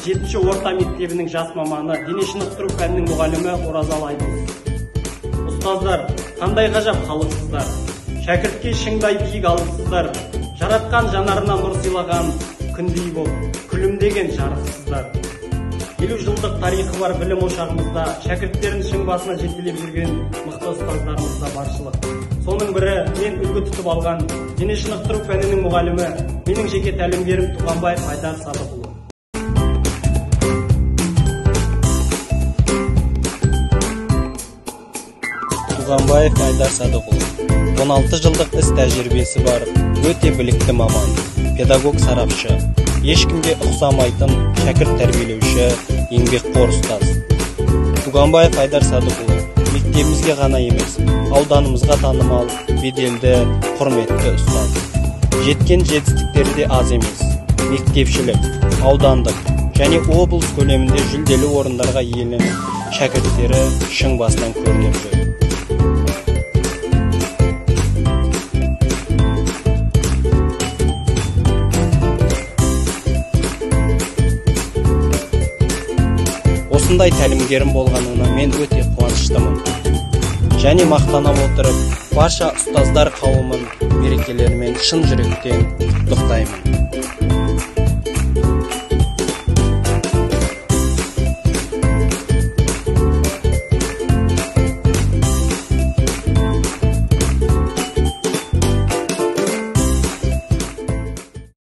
7-ші орта мектебінің жас маманы, дене шынықтыру пәнінің мұғалімі Оразалы Айдос. Ұстаздар, қандай ғажап халықсыздар. Шәкіртке шыңдай биік алыпсыздар. Жаратқан жанарына нұр сыйлаған күндей боп, күлімдеген жарықсыздар. 50 жылдық тарихы бар білім ошағымызда шәкірттерін шың басына жетелеп жүрген мықты ұстаздарымыз да баршылық. Соның бірі мен үлгі тұтып алған дене шынықтыру пәнінің мұғалімі, менің жеке тәлімгерім Туғанбаев Айдар Садықұлы. Туғанбаев Айдар Садықұлы 16 жылдық іс тәжірибесі бар, өте білікті маман, педагог сарапшы, ешкімге ұқсамайтын шәкірт тәрбиелеуші, еңбекқор ұстаз. Туғанбаев Айдар Садықұлы мектебімізге ғана емес, ауданымызға танымал, беделді, құрметті ұстаз. Жеткен жетістіктері де аз емес. Мектепшілік, аудандық және облыс көлемінде жүлделі орындарға иеленіп, шәкірттері шың басынан көрініп жүр. Осындай тәлімгерім болғанына мен өте қуаныштымын. Және мақтана отырып, барша ұстаздар қауымын мерекелерімен шын жүректен құттықтаймын.